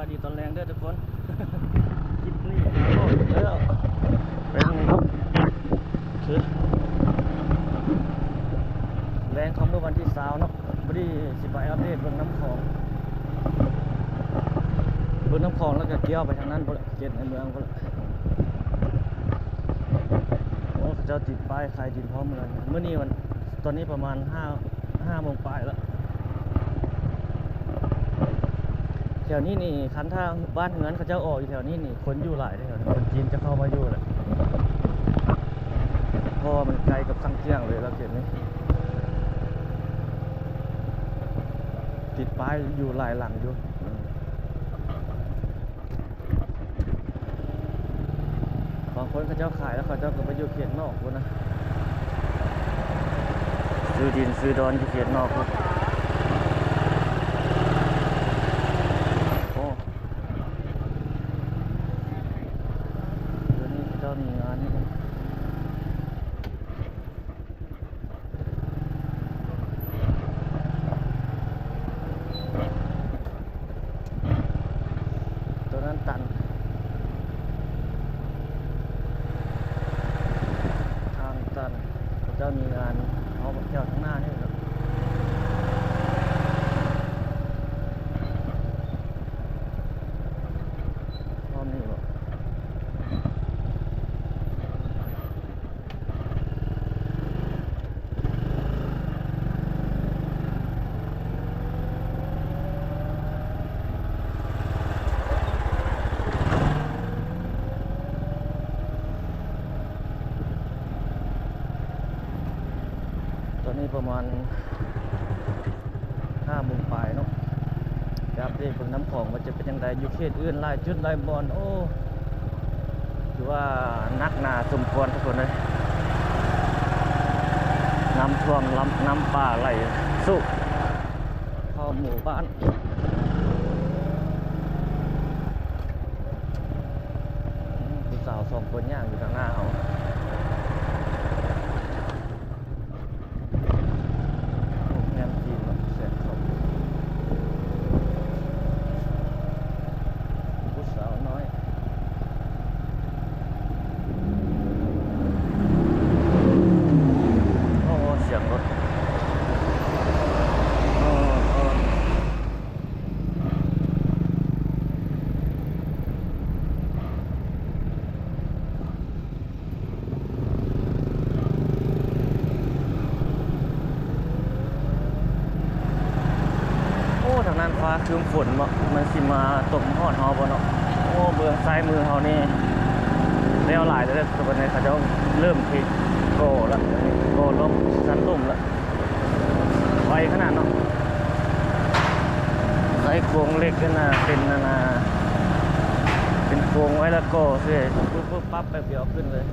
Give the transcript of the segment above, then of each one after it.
ດີຕອນແລງເດີທຸກຄົນ ຄລິບນີ້ເປັນ ຄື ແລງຂອງມື້ວັນທີຊາວເນາະ ພໍດີຊິໄປອັບເດດເບິ່ງນ້ຳຂອງ ເບິ່ງນ້ຳຂອງແລ້ວກໍກ່ຽວໄປທາງນັ້ນພຸ້ນແຫຼະ ເຂດໃນເມືອງພຸ້ນແຫຼະ. ໂອ້ ເຂົາເຈົ້າຕິດປ້າຍຂາຍດິນພ້ອມເມືອງ ມື້ນີ້ວັນ ຕອນນີ້ປະມານຫ້າ ຫ້າໂມງປາຍແລ້ວ. ແຖວນີ້ນີ້ ຄັນຖ້າບ້ານເຮືອນເຂົາເຈົ້າອອກຢູ່ແຖວນີ້ນີ້ ຄົນຢູ່ຫຼາຍເດ້ ຄົນຈີນຈະເຂົ້າມາຢູ່ແຫຼະ ເພາະວ່າມັນໃກ້ກັບຊາງຈຽງເລີຍລະເຂດນີ້ ຕິດປ້າຍຢູ່ຫຼາຍຫຼັງຢູ່. ບາງຄົນເຂົາເຈົ້າຂາຍແລ້ວ ເຂົາເຈົ້າກໍໄປຢູ່ເຂດນອກພຸ້ນນະ ຊື້ດິນຊື້ດອນຢູ່ເຂດນອກພຸ້ນ. ໂອ້ ດຽວນີ້ເຂົາເຈົ້າມີງານນີ້. ໂຕນັ້ນຕັນ ທາງຕັນ ເຂົາເຈົ້າມີງານເອົາແຖວທາງໜ້ານີ້ແຫຼະ ພ້ອມນີ້ບໍ? ຕອນນີ້ປະມານ ຫ້າໂມງປາຍເນາະ ໄປອັບເດດເບິ່ງນ້ຳຂອງວ່າຈະເປັນຈັ່ງໃດ ຢູ່ເຂດອື່ນຫຼາຍຈຸດຫຼາຍບ່ອນ ໂອ້ ຖືວ່າໜັກໜາສົມຄວນທຸກຄົນເອີຍ ນ້ຳຖ້ວມ ນ້ຳ ນ້ຳປ່າໄຫຼສູງເຂົ້າໝູ່ບ້ານ. ຜູ້ສາວສອງຄົນຍ່າງຢູ່ທາງໜ້າເຮົາ. ໂຮງແຮມຈີນເນາະ ແສງເຂົ້າ ຜູ້ສາວນ້ອຍ ໂອ້ ສຽງລົດ ໂອ້ ໂອ້. ໂອ້ ທາງນັ້ນຟ້າຄຶ້ມຝົນເນາະ ມັນຊິມາຕົກມາຮອດເຮົາບໍ່ເນາະ. ໂອ້ ເບື້ອງຊ້າຍມືເຮົານີ້ແລ້ວຫຼາຍແລ້ວເດີ ຕອນນີ້ເຂົາເຈົ້າເລີ່ມທີ່ກໍ່ລະ ກໍ່ລົງຊັ້ນລຸ່ມລະ ໄວຂະໜາດເນາະ ໃຊ້ໂຄງເຫຼັກຫັ້ນນະ ເປັນອັນນະ ເປັນໂຄງໄວ້ລະກໍ່ເສຍ ປຶບ ປັບແປັບດຽວຂຶ້ນເລີຍ.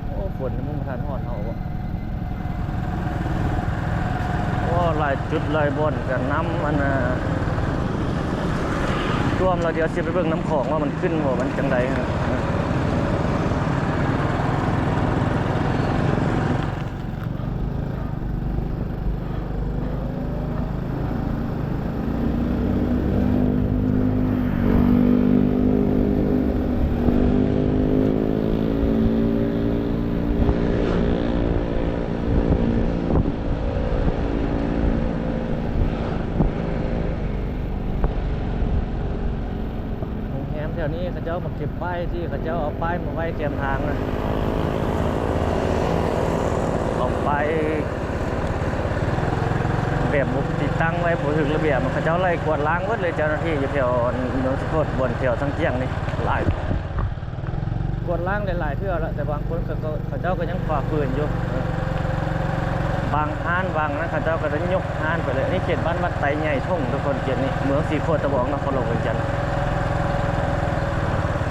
ໂອ້ ຝົນຍັງບໍ່ທັນຮອດເຮົາບໍ? ໂອ້ ຫຼາຍຈຸດຫຼາຍບ່ອນກະນ້ຳອັນນ່າຖ້ວມແລ້ວ ດຽວຊິໄປເບິ່ງນ້ຳຂອງວ່າມັນຂຶ້ນບໍ່ ມັນຈັ່ງໃດຫັ້ນ. ໂຮງແຮມແຖວນີ້ເຂົາເຈົ້າມາເກັບປ້າຍ ທີ່ເຂົາເຈົ້າເອົາປ້າຍມາໄວ້ແຄມທາງນະ ເອົາປ້າຍແບບບໍ່ຕິດຕັ້ງໄວ້ ບໍ່ຖືກລະບຽບ ເຂົາເຈົ້າໄລ່ກວາດລ້າງເບິດເລີຍ ເຈົ້າໜ້າທີ່ຢູ່ແຖວເມືອງສະກົດ ບ່ອນແຖວຊາງຈຽງນີ້ຫຼາຍ ກວາດລ້າງຫຼາຍໆເທື່ອລະ ແຕ່ບາງຄົນເຂົາກໍ ເຂົາເຈົ້າກໍຍັງຝ່າຝືນຢູ່ ບາງຮ້ານບາງນັ້ນ ເຂົາເຈົ້າກໍໄດ້ຍົກຮ້ານໄປເລີຍ. ອັນນີ້ເຂດບ້ານວັດໄຕໃຫຍ່ທົ່ງ ທຸກຄົນ ເຂດນີ້ ເມືອງສີໂຄດຕະບອງ ນະຄອນຫຼວງວຽງຈັນ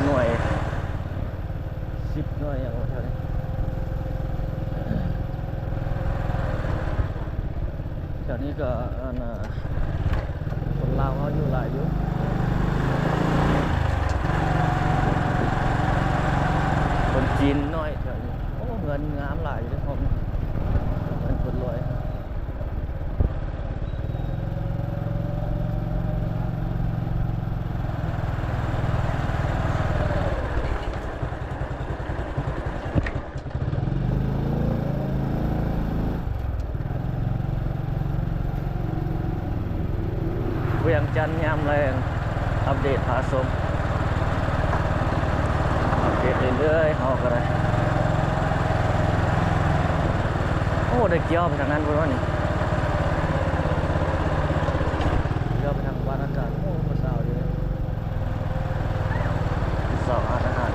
ໜ່ວຍ ສິບໜ່ວຍຫຍັງວະແຖວນີ້ ແຖ ອັນນີ້ກໍ ອັນນ່າ ຄົນລາວເຮົາຢູ່ຫຼາຍຢູ່ ຄົນຈີນນ້ອຍແຖວນີ້. ໂອ້ ເຮືອນງາມຫຼາຍຢູ່ເດ້ ເຮືອນຄົນລວຍ. ວຽງຈັນຍາມແລງ ອັບເດດພາຊົມ ອັບເດດເລື້ອຍໆ ເຮົາກໍໄດ້. ໂອ້ ໄດ້ກ່ຽວໄປທາງນັ້ນພຸ້ນວະນີ້ ກ່ຽວໄປທາງບ້ານອາຈານ. ໂອ້ ຜູ້ສາວຢູ່ເດ້. ສອງຮ້ານອາຫານ.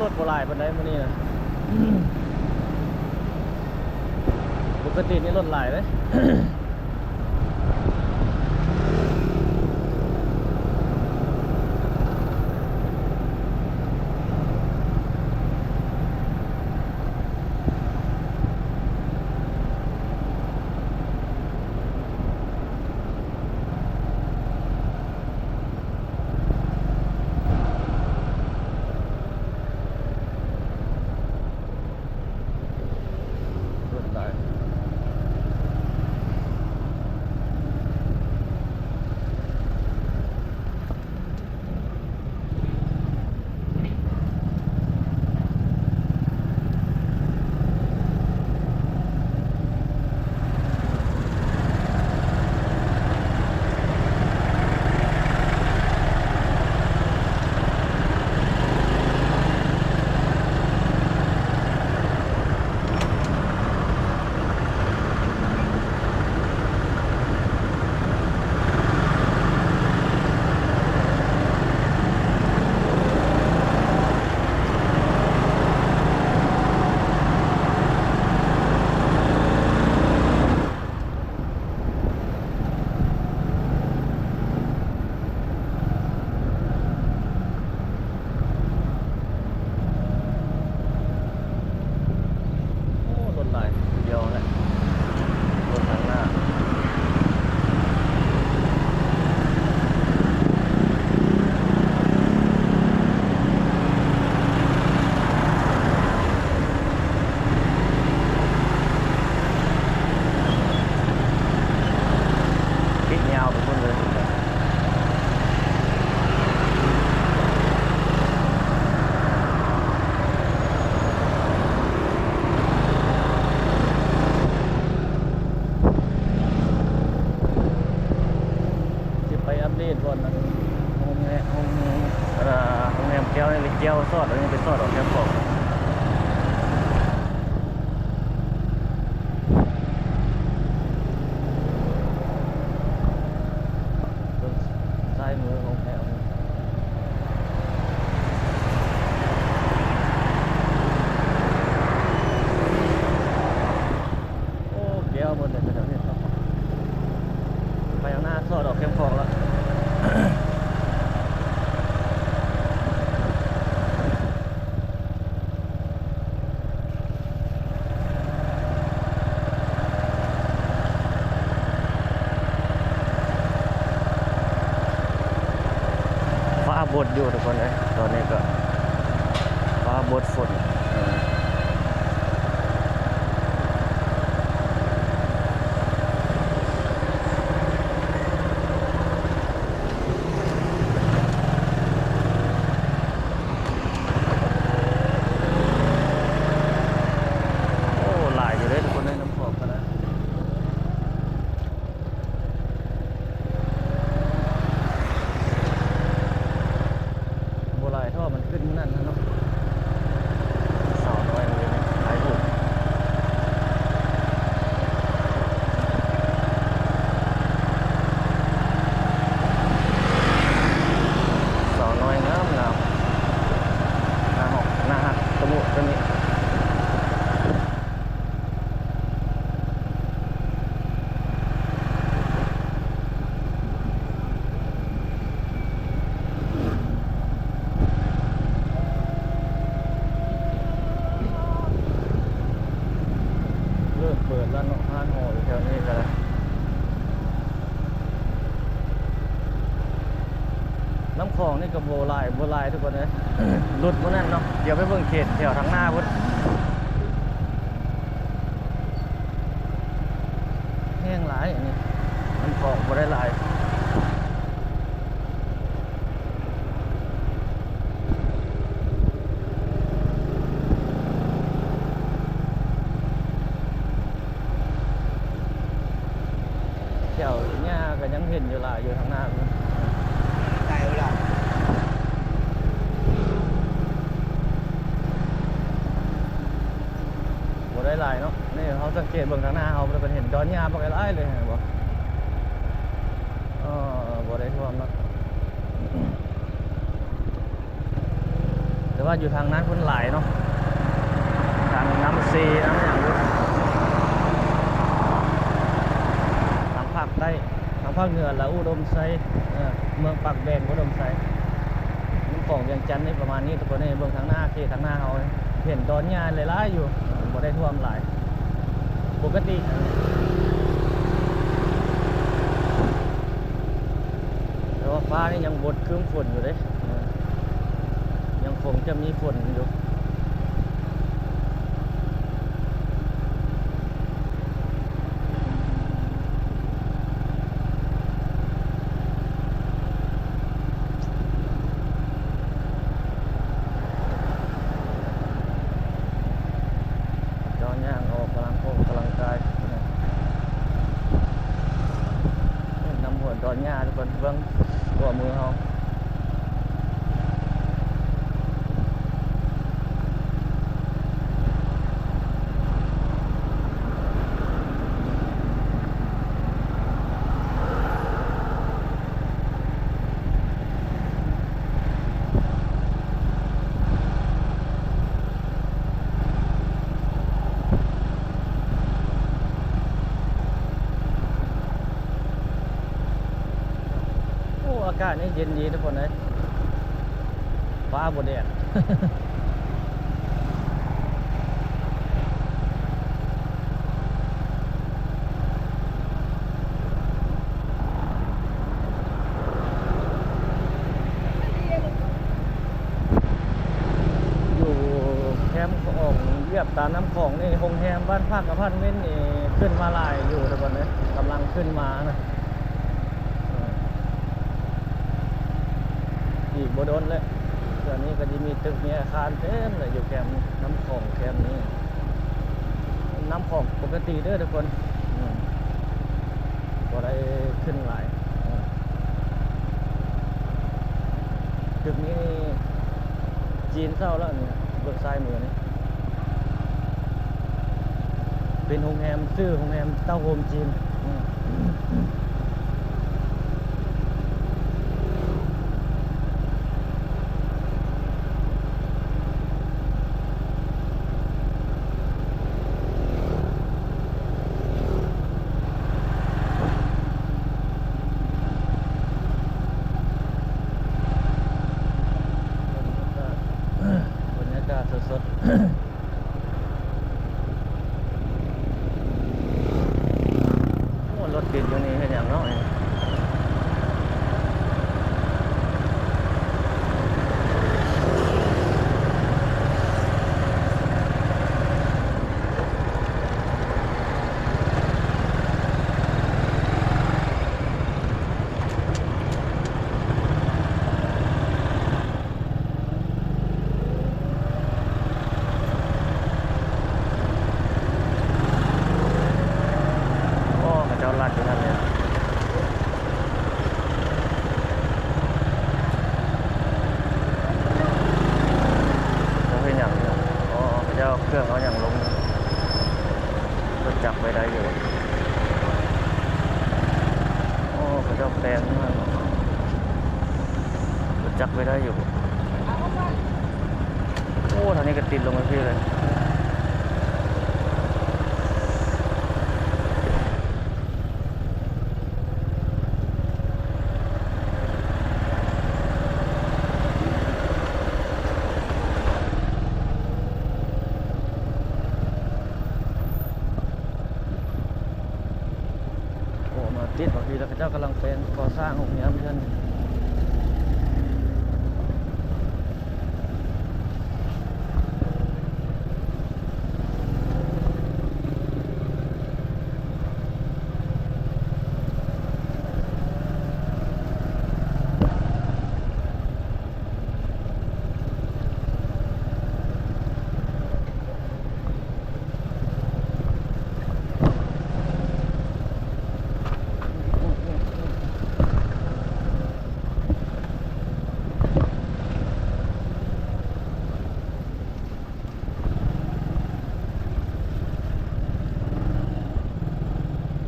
ລົດບໍ່ຫຼາຍປານໃດມື້ນີ້ນະ. ປົກກະຕິນີ້ລົດຫຼາຍເດ້. ລົດຫຼາຍ. ໂອ້ ລົດຫຼາຍ ດຽວແຫຼະ ລົດທາງໜ້າ. ຕິດຍາວໄປພຸ້ນເລີຍ. ຊິໄປອັບເດດບ່ອນນັ້ນ ໂຮງແຮມ ໂຮງແຮມ ໂຮງແຮມແກ້ວນີ້ ແກ້ວສອດ ອັນນີ້ໄປສອດອອກແຄມຂອງ. ເບິ່ງຊ້າຍມືຂອງແຖວນີ້ ໂອ້ ແກ້ວໝົດເລີຍ ໄປທາງໜ້າສອດອອກແຄມຂອງລະ. ຟ້າບົດຢູ່ທຸກຄົນເອີຍ ຕອນນີ້ກໍຟ້າບົດຝົນ. ໂອ້ ຫຼາຍຢູ່ເດ້ທຸກຄົນເອີຍ ນ້ຳຂອງກະນະ. ເປີດແລ້ວເນາະ ຮ້ານຫໍຢູ່ແຖວນີ້ກໍໄດ້. ນ້ຳຂອງນີ້ກໍບໍ່ຫຼາຍ ບໍ່ຫຼາຍທຸກຄົນເອີຍ ຫຼຸດໝົດນັ້ນເນາະ. ດຽວໄປເບິ່ງເຂດແຖວທາງໜ້າພຸ້ນ ແຫ້ງຫຼາຍ. ອັນນີ້ນ້ຳຂອງບໍ່ໄດ້ຫຼາຍ. ແຖວຫຍ້າກໍຍັງເຫັນຢູ່ຫຼາຍຢູ່ທາງໜ້າພຸ້ນ ໄດ້ບໍ່ລະ? ບໍ່ໄດ້ຫຼາຍເນາະ. ນີ້ເຮົາສັງເກດເບິ່ງທາງໜ້າເຮົາ ມັນເຫັນດອນຫຍ້າບັກຫຼາຍເລີຍ ເຫັນບໍ່? ເອີ ບໍ່ໄດ້ຖ້ວມເນາະ. ແຕ່ວ່າຢູ່ທາງນັ້ນເພິ່ນຫຼາຍເນາະ ທາງນ້ຳເຊ ນ້ຳຫຍັງຢູ່ ທາງພາກໃຕ້ ທາງພາກເໜືອລະອຸດົມໄຊ ເອີ ເມືອງປາກແບງ ອຸດົມໄຊ. ນ້ຳຂອງວຽງຈັນນີ້ປະມານນີ້ທຸກຄົນເອີຍ. ເບິ່ງທາງໜ້າ ເຂດທາງໜ້າເຮົາ ເຫັນດອນຫຍ້າຫຼາຍໆຢູ່ ບໍ່ໄດ້ຖ້ວມຫຼາຍ ປົກກະຕິ. ແຕ່ວ່າຟ້ານີ້ຍັງບົດຄຶ້ມຝົນຢູ່ເດ້ ຍັງຄົງຈະມີຝົນຢູ່. ດອນຫຍ້າ ອອກກຳລັງ ອອກກຳລັງກາຍ ເຫັນນຳຫົວດອນຫຍ້າທຸກຄົນ ເບິ່ງຂວາມືເຮົາ. ໂອ້ ອາກາດນີ້ເຢັນດີທຸກຄົນເອີຍ ຟ້າບໍ່ແດດ. ຢູ່ແຄມຂອງ ວຽບຕາມນ້ຳຂອງນີ້ ໂຮງແຮມ ບ້ານພັກ ອາພາດເມັນນີ້ ຂຶ້ນມາຫຼາຍຢູ່ທຸກຄົນເອີຍ ກຳລັງຂຶ້ນມານະ. ອີກບໍ່ດົນແລ້ວ ເທື່ອນີ້ກໍຈະມີຕຶກມີອາຄານເຕັມເລີຍ ຢູ່ແຄມນ້ຳຂອງແຄມນີ້. ນ້ຳຂອງປົກກະຕິເດີທຸກຄົນ ອືມ ບໍ່ໄດ້ຂຶ້ນຫຼາຍ. ອືມ ຕຶກນີ້ຈີນເຊົ່າແລ້ວນີ້ ເບິ່ງຊ້າຍມືນີ້ ເປັນໂຮງແຮມ ຊື່ໂຮງແຮມເຕົ້າໂຮມຈີນ. ອືມ ບັນຍາກາດສົດໆ. ໂອ້ ລົດຕິດຢູ່ນີ້ເຮັດຫຍັງເນາະນີ້? ໂອ້ ເຂົາເຈົ້າລັດຢູ່ຫັ້ນເລີຍ ເຈົ້າເຮັດຫຍັງຢູ່? ອໍ ເຂົາເຈົ້າເອົາເຄື່ອງເອົາຫຍັງລົງ ລົດຈັກໄປໄດ້ຢູ່. ອໍ ເຂົາເຈົ້າແປງຢູ່ຫັ້ນ ລົດຈັກໄປໄດ້ຢູ່. ໂອ້ ທາງນີ້ກໍຕິດລົງໄປພີ້ເລີຍ. ຕິດບໍ່? ພີ້ລະ ເຂົາເຈົ້າກຳລັງແປງກໍ່ສ້າງໂຮງແຮມຢູ່ຫັ້ນ.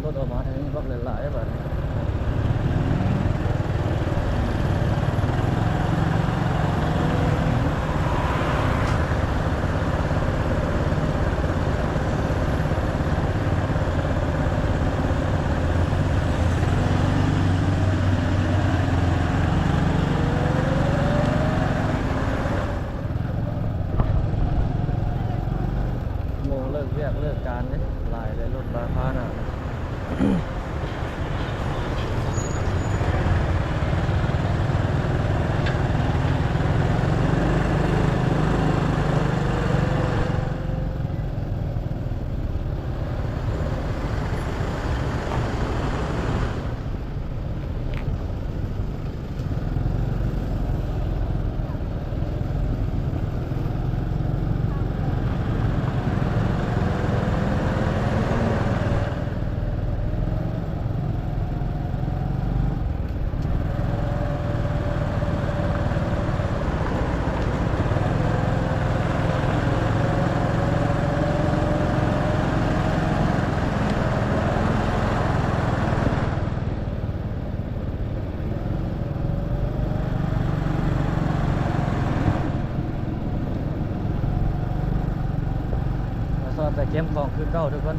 ລົດອອກມາທາງນີ້ບັກຫຼາຍໆ ບາດນີ້. ໂມງເລີກວຽກເລີກການເດ້ ຫຼາຍເລີຍລົດລາຄານະ. ມາຊອດໃສ່ເກັມຂອງຄືເກົ່າທຸກຄົນ.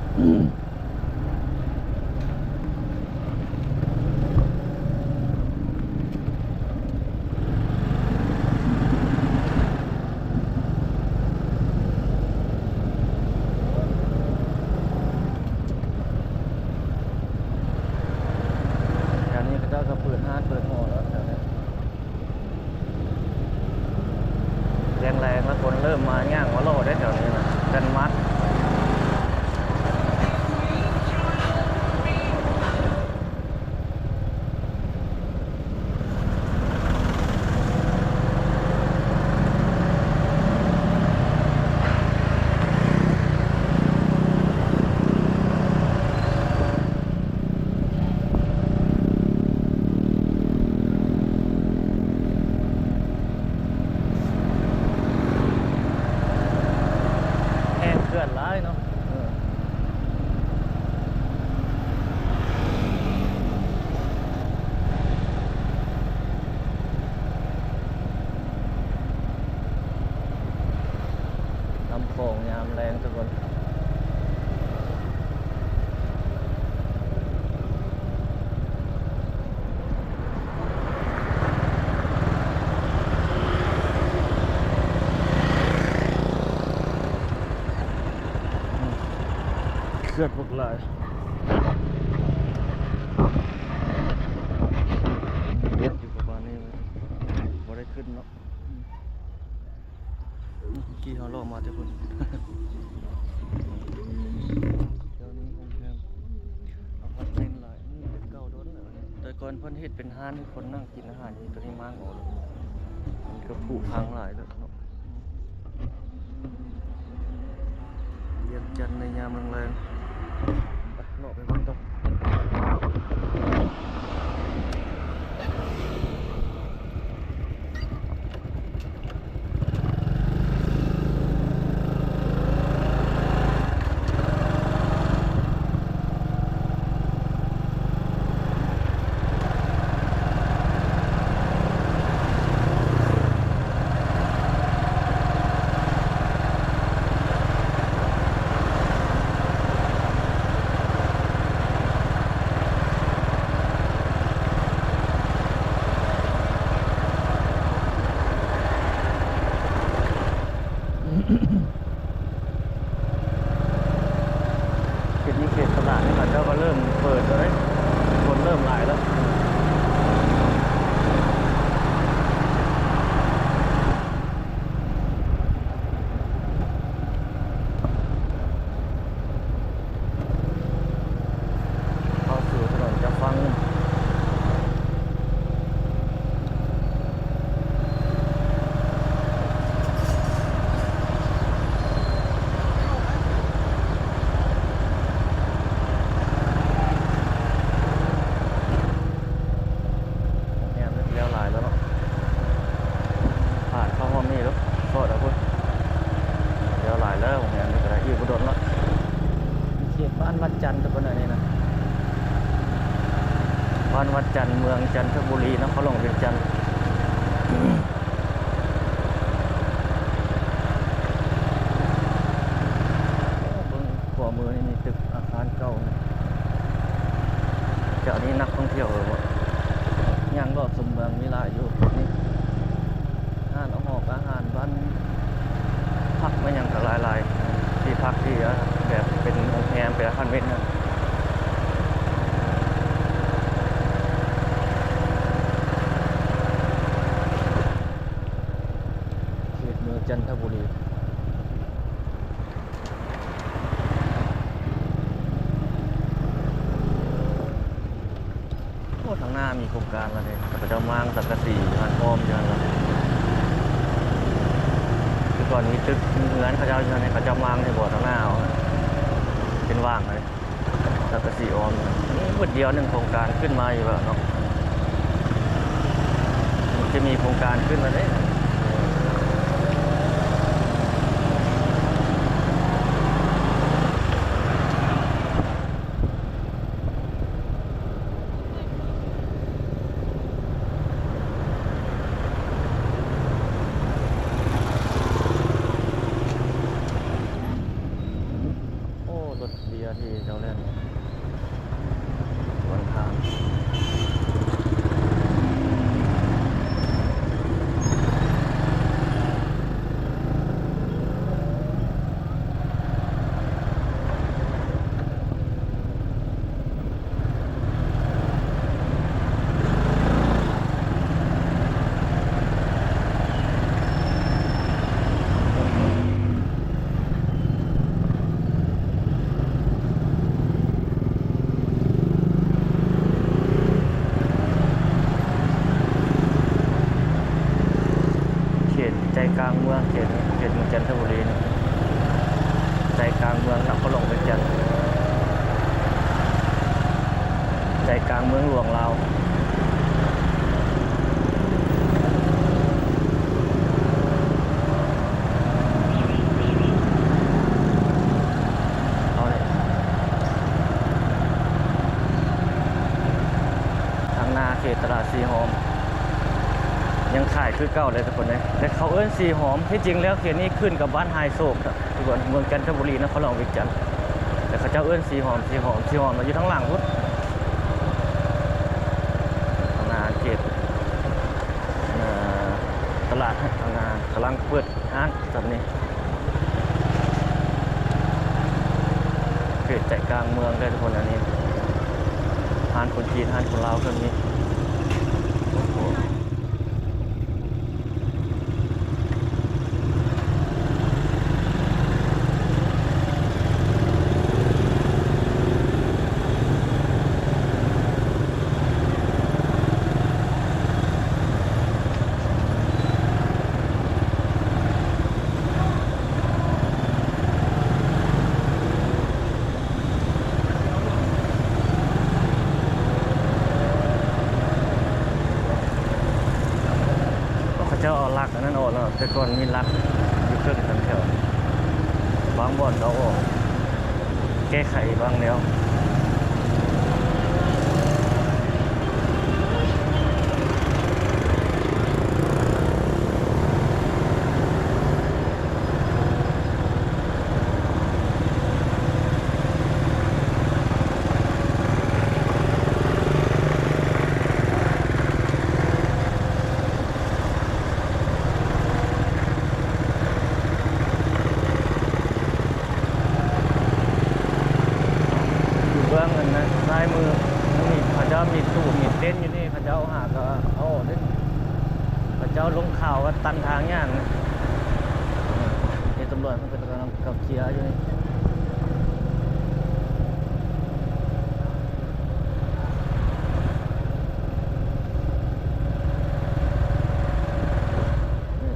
ແຖວນີ້ເຂົາເຈົ້າກໍເປີດຮ້ານເປີດຫໍແລ້ວແຖວນີ້. ແລງໆ ແລ້ວຄົນເລີ່ມມາຍ່າງມາເລາະເດ້ແຖວນີ້ນະ ກັນມັດ. ແຮງເຄື່ອນຫຼາຍເນາະ. ເອີ ລຳຂອງຍາມແລງທຸກຄົນ. ເຄື່ອນບັກຫຼາຍ ເຮັດຢູ່ປະມານນີ້ ບໍ່ໄດ້ຂຶ້ນເນາະ. ອືມ ເມື່ອກີ້ເຮົາເລາະມາແຕ່ພຸ້ນ ແຖວນີ້ໂຮງແຮມ ອາພາດເມັນຫຼາຍ ນີ້ເປັນເກົ່າດົນແລ້ວນີ້ ແຕ່ກ່ອນເພິ່ນເຮັດເປັນຮ້ານໃຫ້ຄົນນັ່ງກິນອາຫານຢູ່ ຕອນນີ້ມ້າງອອກ ມັນກໍຜຸພັງຫຼາຍແລ້ວເນາະ. ວຽງຈັນໃນຍາມແລງໆ ໄປ ເລາະໄປເບິ່ງຕໍ່. ເຂດນີ້ເຂດຕະຫຼາດນີ້ ເຂົາເຈົ້າກໍເລີ່ມເປີດແລ້ວເດ້ ຄົນ ຫຼາຍແລ້ວ. ເຂົ້າສູ່ຖະໜົນຈະຟັງ. ໂຮງແຮມນີ້ແລ້ວຫຼາຍແລ້ວເນາະ ຜ່ານເຂົ້າຮ່ອມນີ້ແລ້ວ ຊອດເອົາພຸ້ນ ແລ້ວຫຼາຍແລ້ວ ໂຮງແຮມນີ້ກໍໄດ້ ອີກບໍ່ດົນເນາະ. ເຂດບ້ານວັດຈັນ ທຸກຄົນ ອັນນີ້ນະ ບ້ານວັດຈັນ ເມືອງຈັນທະບູລີ ນະຄອນຫຼວງວຽງຈັນ. ເບິ່ງຂວາມືນີ້ມີຕຶກອາຄານເກົ່າ ແຖວນີ້ນັກທ່ອງທ່ຽວເອີ ຍ່າງເລາະຊົມເມືອງມີຫຼາຍຢູ່ນີ້ ຮ້ານອາຫອກອາຫານ ບ້ານພັກ ມາຫຍັງກໍຫຼາຍໆ ທີ່ພັກທີ່ ອາ ແບບເປັນໂຮງແຮມ ເປັນອາພາດເມັນນະ. ເຂດເມືອງຈັນທະບູລີ. ໂອ້ ທາງໜ້າມີໂຄງການແລ້ວເດ້ ເຂົາເຈົ້າມ້າງສັງກະສີຢູ່ຫັ້ນ ອ້ອມຢູ່ຫັ້ນລະ. ຄືກ່ອນມີຕຶກ ມີເຮືອນເຂົາເຈົ້າຢູ່ຫັ້ນ ເຂົາເຈົ້າມ້າງໃຫ້ບໍ່ ທາງໜ້າເອົາເປັນຫວ່າງເລີຍ ສັງກະສີອ້ອມ. ນີ້ບຶດດຽວໜຶ່ງໂຄງການຂຶ້ນມາຢູ່ແລ້ວເນາະ ມັນຈະມີໂຄງການຂຶ້ນມາເດ້. ໂອ້ ລົດເບຍທີ່ເຈົ້າແລ່ນ ສວນທາງ. ເຂດໃຈກາງເມືອງ ເຂດ ເຂດເມືອງຈັນທະບູລີນີ້ ໃຈກາງເມືອງນະຄອນຫຼວງວຽງຈັນ ໃຈກາງເມືອງຫຼວງລາວ. ເອົາເລີຍ ທາງໜ້າເຂດຕະຫຼາດສີຫອມ ຍັງຂາຍຄືເກົ່າເລີຍທຸກຄົນເອີຍ ແຕ່ເຂົາເອີ້ນສີຫອມ. ທີ່ຈິງແລ້ວເຂດນີ້ຂຶ້ນກັບບ້ານຫາຍໂສກ ທຸກຄົນ ເມືອງຈັນທະບູລີ ນະຄອນຫຼວງວຽງຈັນ ແຕ່ເຂົາເຈົ້າເອີ້ນສີຫອມ ສີຫອມ ສີຫອມລະຢູ່ທາງຫຼັງພຸ້ນ. ທາງໜ້າເຂດ ເອີ ຕະຫຼາດ ທາງໜ້າກຳລັງເປີດຮ້ານຊ່ຳນີ້ ເຂດໃຈກາງເມືອງເດີທຸກຄົນ. ອັນນີ້ຮ້ານຄົນຈີນ ຮ້ານຄົນລາວກໍມີ. ໂອ້ໂຫ ເຂົາເຈົ້າເອົາຫຼັກອັນນັ້ນອອກແລ້ວ ແຕ່ກ່ອນມີຫຼັກຢູ່ເຄິ່ງຫັ້ນແຖວ ບາງບ່ອນເຂົາເອົາອອກ ແກ້ໄຂບາງແນວ. ຢູ່ເບື້ອງອັນນັ້ນ ຊ້າຍມື ມັນມີ ເຂົາເຈົ້າມີຕູ້ມີເຕັນຢູ່ນີ້ ເຂົາເຈົ້າຫາກໍເອົາອອກເດ້ ເຂົາເຈົ້າລົງຂ່າວວ່າຕັນທາງຍ່າງ. ເອີ ຕຳຫຼວດເພິ່ນກຳລັງເຄື່ອນຢູ່ນີ້.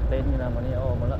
ເຕັນຢູ່ນະ ມື້ນີ້ເອົາອອກໝົດລະ.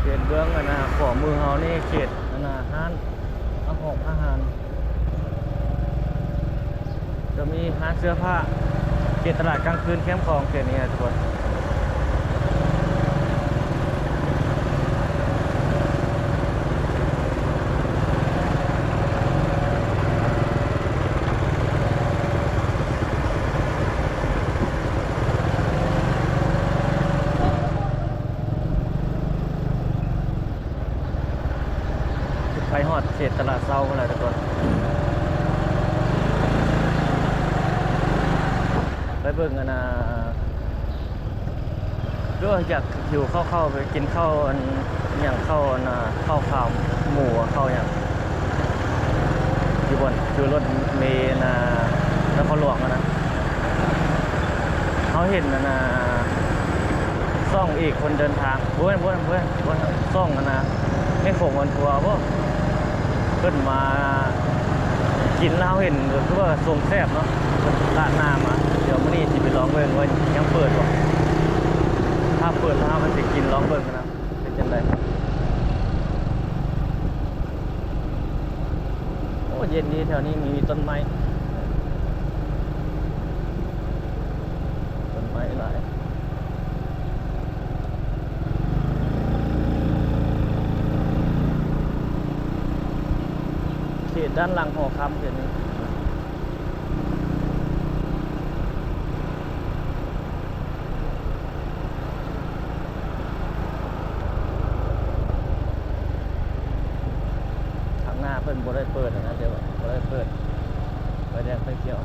ເຂດເບື້ອງອັນນ່າ ຂວາມືເຮົານີ້ ເຂດອັນນ່າ ຮ້ານອາຫອງອາຫານ ຈະມີຮ້ານເສື້ອຜ້າ ເຂດຕະຫຼາດກາງຄືນແຄມຂອງ ເຂດນີ້ນະທຸກຄົນ. ໄປຮອດເຂດຕະຫຼາດເຊົ້າພຸ້ນແຫຼະທຸກຄົນ. ໄປເບິ່ງອັນນ່າ ຫຼືວ່າຢາກຫິວເຂົ້າ ເຂົ້າໄປກິນເຂົ້າອັນຫຍັງ ເຂົ້າອັນນ່າ ເຂົ້າຂາໝູ ເຂົ້າຫຍັງ ຢູ່ບ່ອນ ຢູ່ລົດເມອັນນ່າ ນະຄອນຫຼວງຫັ້ນນະ. ເຮົາເຫັນອັນນ່າ ຊ່ອງເອກຄົນເດີນທາງ ບໍ່ແມ່ນ ບໍ່ແມ່ນ ບໍ່ແມ່ນ ຊ່ອງອັນນ່າ ແມ່ໂຂງອອນທົວບໍ ເພິ່ນມາກິນແລ້ວ ເຮົາເຫັນ ຄືວ່າຊົງແຊບເນາະ ເພິ່ນລາດໜ້າມາ. ດຽວມື້ນີ້ຊິໄປລອງເບິ່ງວ່າຍັງເປີດບໍ່ ຖ້າເປີດແລ້ວເຮົາກໍຊິກິນລອງເບິ່ງນະ ເປັນຈັ່ງໃດ. ໂອ້ ເຢັນດີ ແຖວນີ້ມີ ມີຕົ້ນໄມ້ ຕົ້ນໄມ້ຫຼາຍ. ເຂດດ້ານຫຼັງຫໍຄຳເຂດນີ້. ທາງໜ້າເພິ່ນບໍ່ໄດ້ເປີດນະ ແຕ່ວ່າບໍ່ໄດ້ເປີດໄຟແດງໄຟຂຽວ.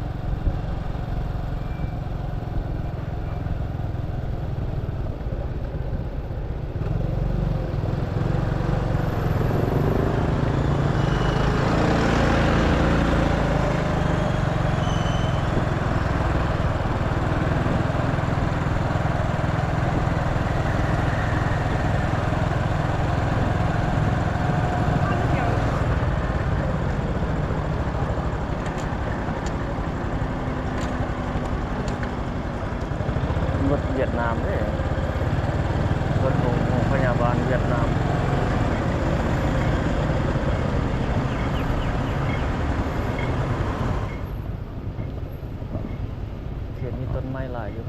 ລົດຫວຽດນາມເດ້ ລົດໂຮງ ໂຮງພະຍາບານຫວຽດນາມ. ເຂດນີ້ຕົ້ນໄມ້ຫຼາຍຢູ່.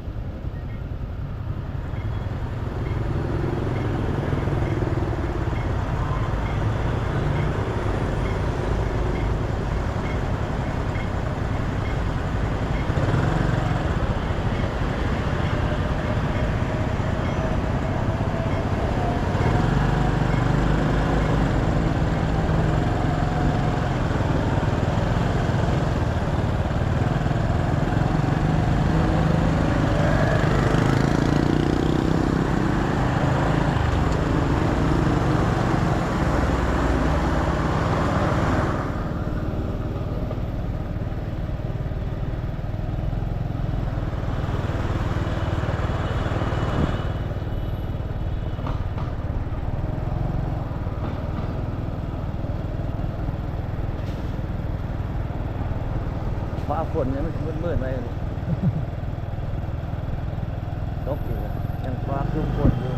ຟ້າຝົນນີ້ມັນຊິມືດໆໄວ້ ຕົກອີກ ຍັງຟ້າຄຶ້ມຝົນຢູ່.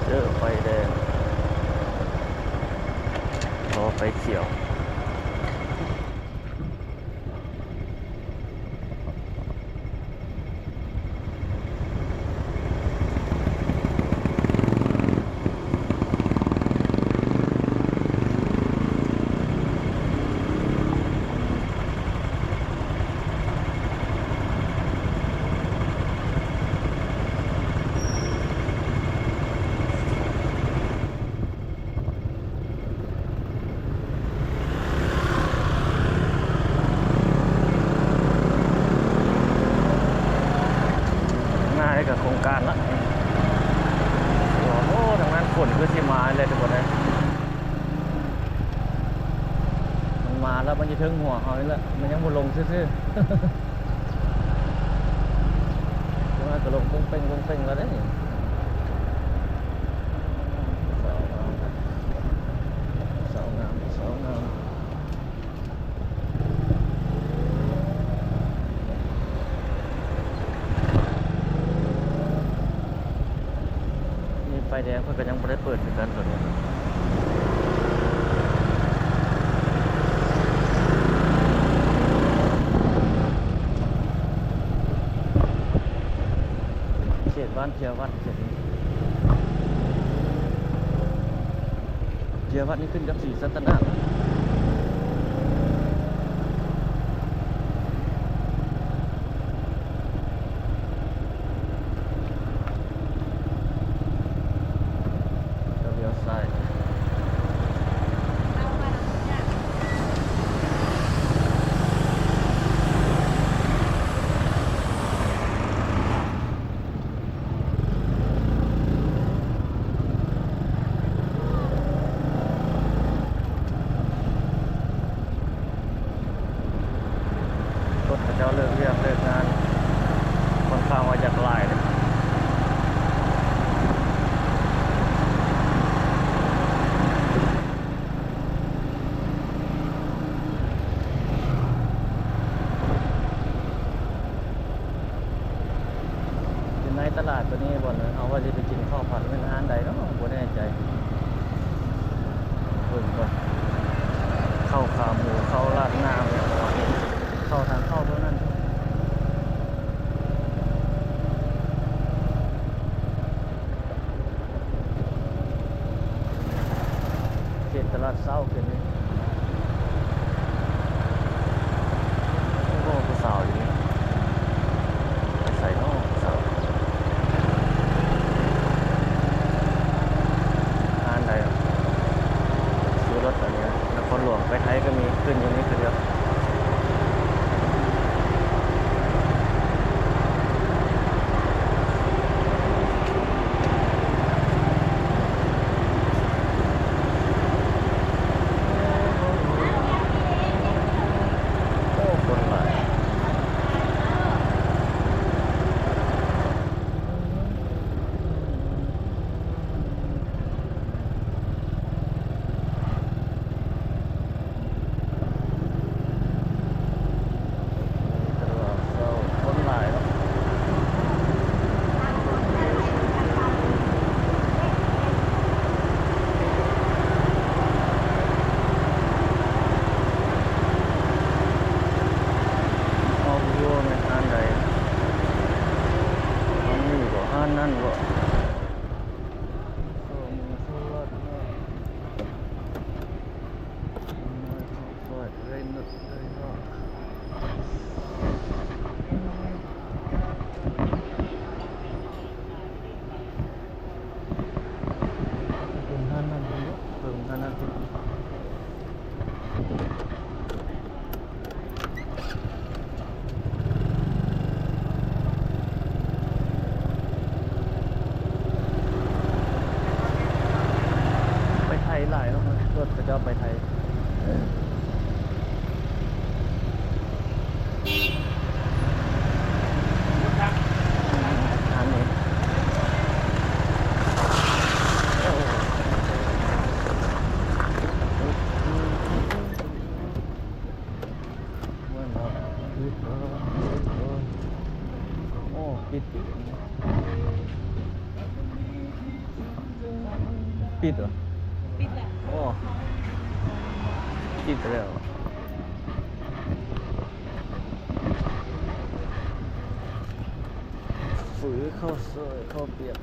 ເຈີໄຟແດງ ລໍໄຟຂຽວ. ມາແລ້ວມັນຢູ່ເທິງຫົວເຮົານີ້ແຫຼະ ມັນຍັງບໍ່ລົງຊື່ໆ ແຕ່ວ່າກໍລົງເປັ້ງໆ ເປັ້ງໆ ແລ້ວເດ້. ສາວງາມ ສາວງາມ ສາວງາມ. ມີໄຟແດງ ເພິ່ນກໍຍັງບໍ່ໄດ້ເປີດຄືກັນຕອນນີ້. ເຂດບ້ານເຈຍວັດ ເຂດນີ້ ເຈຍວັດນີ້ຂຶ້ນກັບສີສັດຕະນາກ. ກໍລ້ຽວຊ້າຍ ລົດເຂົາເຈົ້າເລີກວຽກເລີກງານ ຂ້ອນຂ້າງວ່າຢາກຫຼາຍເດ້. ຢູ່ໃນຕະຫຼາດຕົວນີ້ ບ່ອນເຮົາວ່າຊິໄປກິນເຂົ້າຜັດ ແມ່ນຮ້ານໃດເນາະ ບໍ່ແນ່ໃຈ. ເບິ່ງກ່ອນ ເຂົ້າຂາໝູ ເຂົ້າລາດໜ້າ ເຂົ້າທາງເຂົ້າເທົ່ານັ້ນ. ເຂດຕະຫຼາດເຊົ້າເຂດນີ້. ໂອ້ ຜູ້ສາວຢູ່ນີ້ ໄປໃສເນາະຜູ້ສາວ? ຮ້ານໃດ? ຊື້ລົດອັນນີ້ ນະຄອນຫຼວງໄປໄທກໍມີ ຂຶ້ນຢູ່ນີ້ຄືດຽວ. ໂອ້ ຄົນຫຼາຍ. ຕະຫຼາດເຊົ້າ ຄົນຫຼາຍເນາະ. ເຮົາບໍ່ຮູ້ວ່າແມ່ນຮ້ານໃດ ຮ້ານນີ້ບໍ ຮ້ານນັ້ນບໍ. ເບິ່ງຮ້ານນັ້ນເບິ່ງເດີ ເບິ່ງຮ້ານນັ້ນເບິ່ງ. ໄປໄທຫຼາຍເນາະ ລົດເຂົາເຈົ້າໄປໄທ. ໂອ້ ປິດອີກ ປິດເຫາະ? ປິດແລ້ວ. ໂອ້ ປິດແລ້ວ. ຝື ເຂົ້າສວຍ ເຂົ້າປຽກ.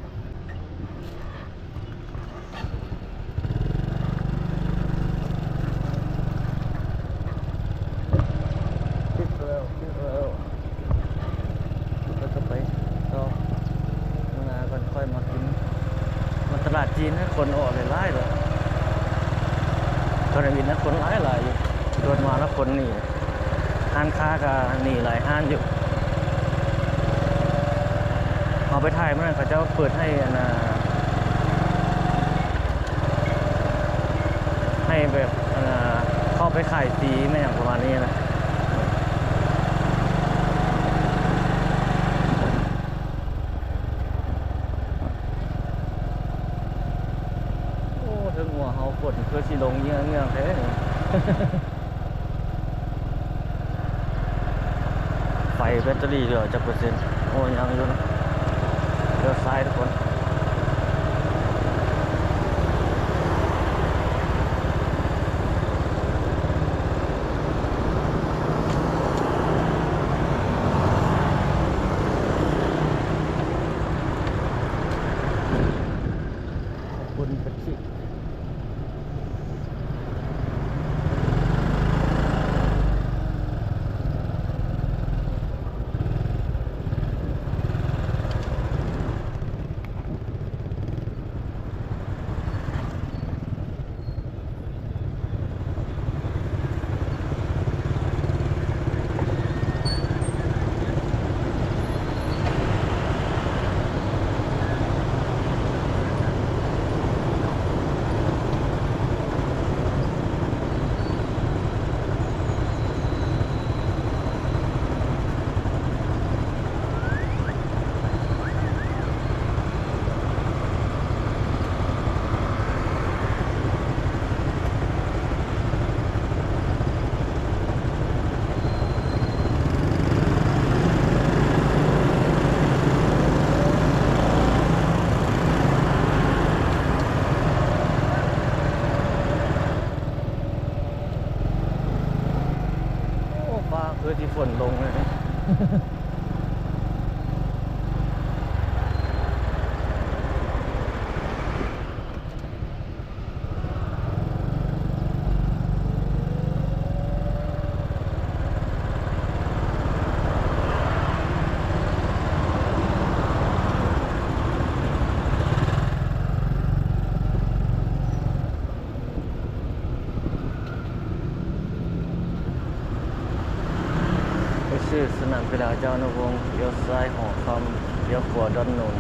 ປິດແລ້ວ ປິດແລ້ວ ແລ້ວກໍໄປຕໍ່ ມື້ໜ້າກ່ອນຄ່ອຍມາກິນ. ມາຕະຫຼາດຈີນນະ ຄົນອອກຫຼາຍໆເນາະ. ຕອນເວັນນະ ຄົນຫຼາຍໆຢູ່ ໂດດມາແລ້ວຄົນໜີ. ຮ້ານຄ້າກໍໜີຫຼາຍຮ້ານຢູ່. ເຮົາໄປຖ່າຍມື້ນັ້ນ ເຂົາເຈົ້າເປີດໃຫ້ ອັນນ່າ ໃຫ້ແບບ ອັນນ່າ ຄອບ ໄປຂາຍຟຣີແມ່ນຫຍັງປະມານນີ້ນະ. ໂອ້ ເທິງຫົວເຮົາຝົນຄືຊິລົງເຫຍື້ອງໆແທ້ນີ້. ໄຟແບັດເຕີຣີເຫຼືອຈັກເປີເຊັນ? ໂອ້ ຍັງຢູ່ເນາະ. ລ້ຽວຊ້າຍທຸກຄົນ. ຂອບຄຸນເປັບຊີ. ໂອ້ ຟ້າຄືຊິຝົນລົງເລີຍ. ໄປຊື່ສະໜາມກິລາເຈົ້າອະນຸວົງ, ລ້ຽວຊ້າຍຫໍຄຳ, ລ້ຽວຂວາດອນໂນນ.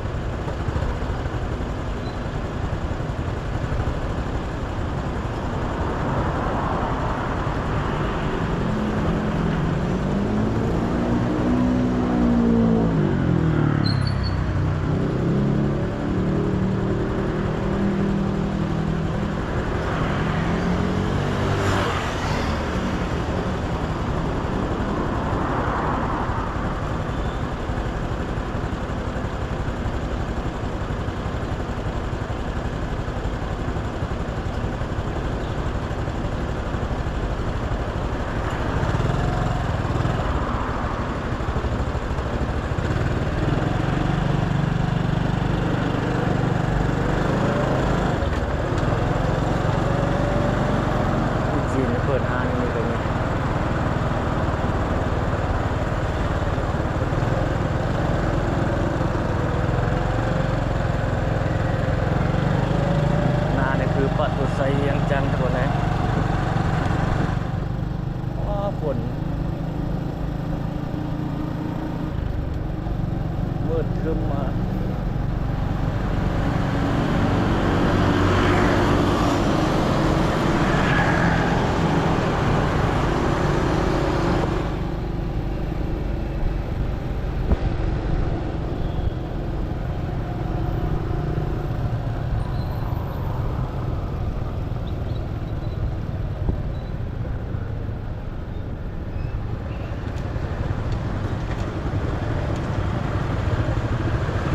ຈີນເປີດຮ້ານຢູ່ນີ້ກໍມີ. ໜ້ານີ້ຄືປະຕູໄຊວຽງຈັນ ທຸກຄົນເອີຍ. ອ້າ ຝົນມືດຄຶ້ມມາ. ໂ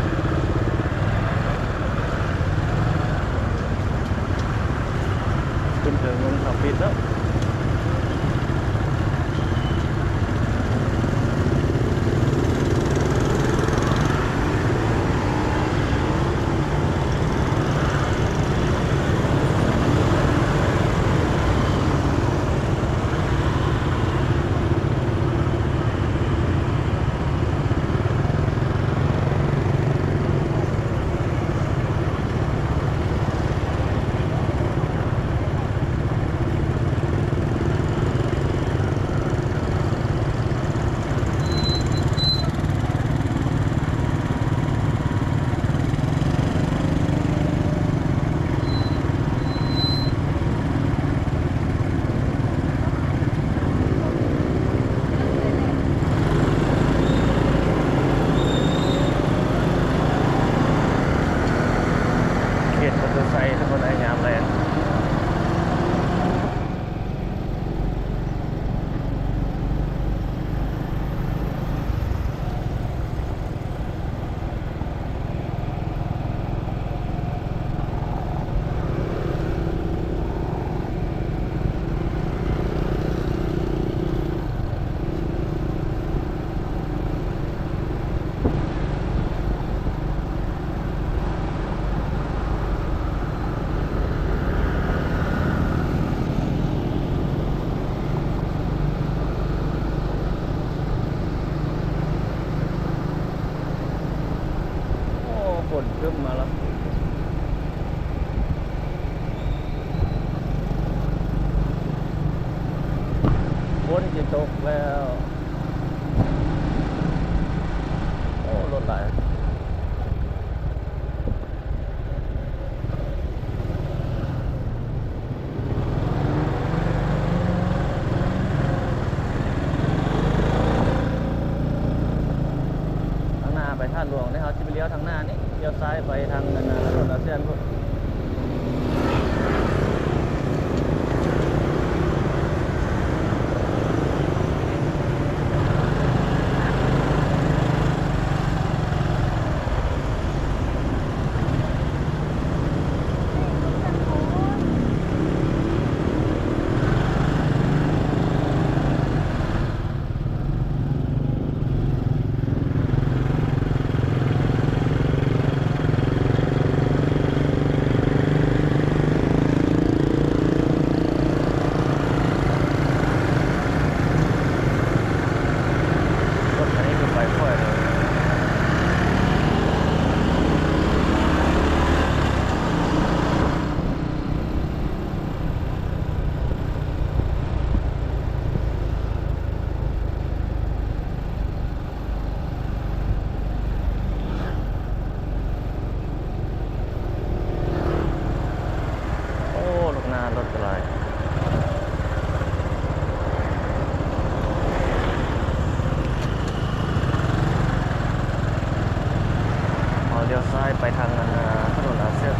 ຝົນຊິຕົກແລ້ວ. ໂອ້ ລົດຫຼາຍ. ທາງໜ້າໄປທາດຫຼວງເດ້ ເຮົາຊິໄປລ້ຽວທາງໜ້ານີ້ ລ້ຽວຊ້າຍໄປທາງ ອັນ ຖະໜົນອາຊຽນພຸ້ນ. ລົດໄຖຄືໄປຄ່ອຍເລີຍ. ໂອ້ ລົດໜ້າລົດກະຫຼາຍ. ເຮົາລ້ຽວຊ້າຍໄປທາງ ອັນ ຖະໜົນອາຊຽນ.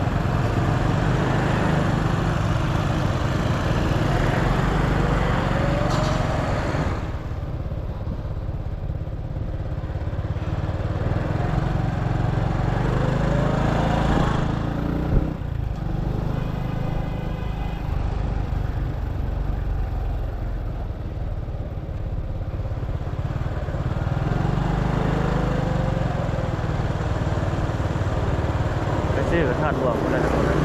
ໄປຊື້ທາດຫຼວງພຸ້ນແຫຼະທຸກຄົນ.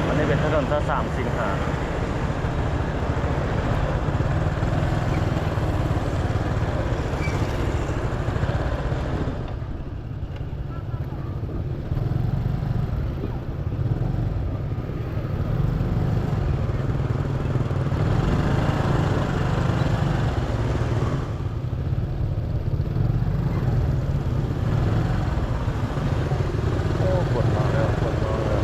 ອັນນີ້ເປັນຖະໜົນຊາວສາມສິງຫາ. ໂອ້ ຝົນມາແລ້ວ ຝົນມາແລ້ວ.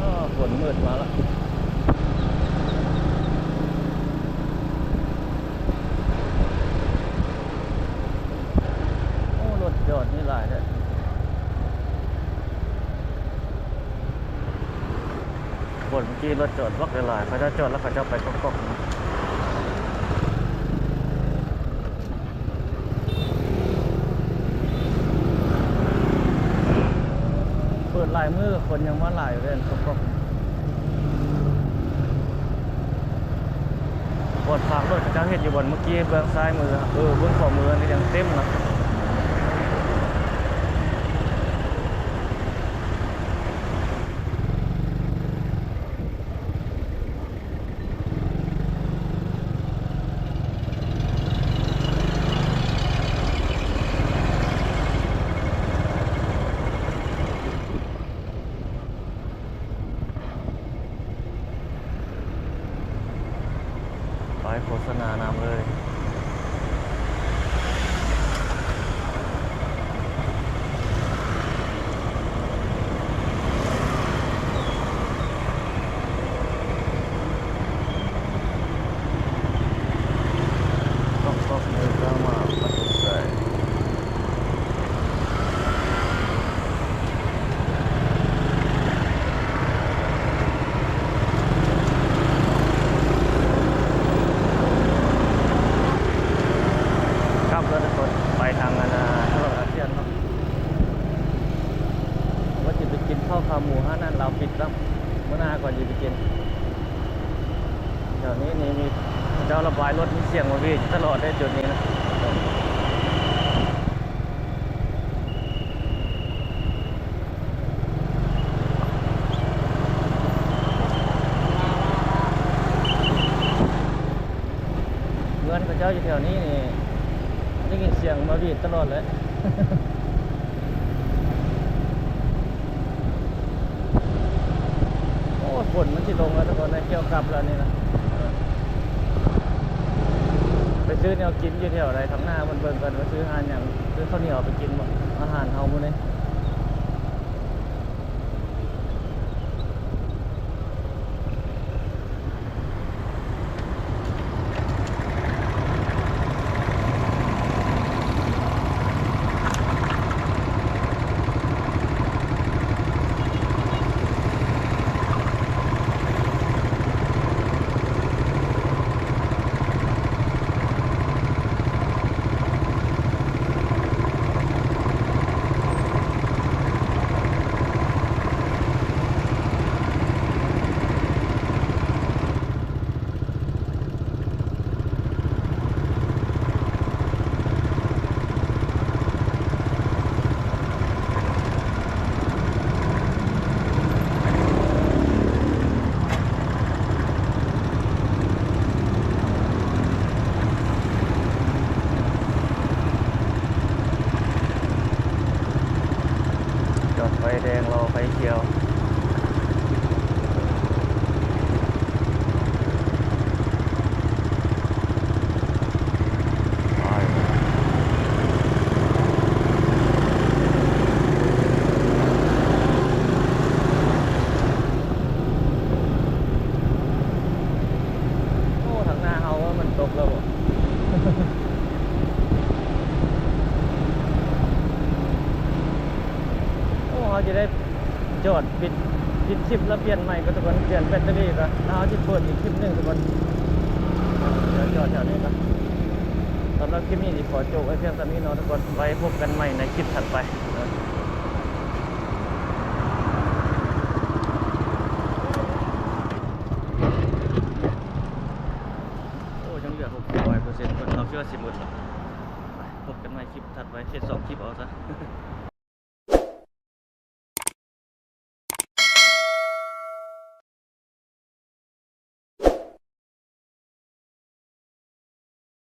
ອ້າ ຝົນມືດມາລະ. ໂອ້ ລົດຈອດນີ້ຫຼາຍແທ້. ບ່ອນເມື່ອກີ້ລົດຈອດບັກຫຼາຍໆ ເຂົາເຈົ້າຈອດແລ້ວເຂົາເຈົ້າໄປກອກໆ. ເປີດຫຼາຍມື້ ຄົນຍັງມາຫຼາຍຢູ່ເດ້ ກອກໆ. ບ່ອນຝາກລົດເຂົາເຈົ້າເຮັດຢູ່ບ່ອນເມື່ອກີ້ ເບື້ອງຊ້າຍມື ເອີ ເບື້ອງຂວາມືນີ້ຍັງເຕັມນະ. ປ້າຍໂຄສະນານຳເລີຍ. ຕ້ອງຊອກເດີນທາງມາປະເທດໄທ. ໂ ຂາໝູຮ້ານນັ້ນລາວປິດແລ້ວ ມື້ໜ້າຂ້ອຍຊິໄປກິນ. ແຖວນີ້ນີ້ມີເຈົ້າລະບາຍລົດ ມີສຽງຫວາຫວີຢູ່ຕະຫຼອດເດ້ຈຸດນີ້ນະ. ເຮືອນເຂົາເຈົ້າຢູ່ແຖວນີ້ນີ້ ໄດ້ຍິນສຽງມາຫວີດຕະຫຼອດເລີຍ. ໂອ້ຍ ຝົນມັນຊິລົງແລ້ວທຸກຄົນເອີຍ ກ່ຽວກັບແລ້ວນີ້ນະ. ເອີ ໄປຊື້ແນວກິນຢູ່ແຖວໃດທາງໜ້າມັນເບິ່ງກ່ອນ ວ່າຊື້ຮ້ານຫຍັງ ຊື້ເຂົ້າໜຽວໄປກິນບໍ່ ອາຫານເຮົາມື້ນີ້. ຈອດໄຟແດງ ລໍໄຟຂຽວ. ໂອ້ ທາງໜ້າເຮົາວ່າມັນຕົກແລ້ວບໍ? ໂອ້ ເຮົາຈະໄດ້ ຈອດ ປິດ ປິດຄລິບແລ້ວປ່ຽນໃໝ່ກ່ອນທຸກຄົນ ປ່ຽນແບັດເຕີຣີກ່ອນ ແລ້ວເຮົາຊິເປີດອີກຄລິບໜຶ່ງທຸກຄົນ. ດຽວຈອດແຖວນີ້ກ່ອນ. ສຳລັບຄລິບນີ້ຊິຂໍຈົບໄວ້ພຽງສ່ຳນີ້ເນາະທຸກຄົນ ໄວ້ພົບກັນໃໝ່ໃນຄລິບຖັດໄປ. ໂອ້ ຍັງເຫຼືອຫົກສິບກວ່າເປີເຊັນ ເຮົາຄິດວ່າຊິໝົດແລ້ວ. ໄປ ພົບກັນໃໝ່ຄລິບຖັດໄປ ເຮັດສອງຄລິບເອົາຊະ.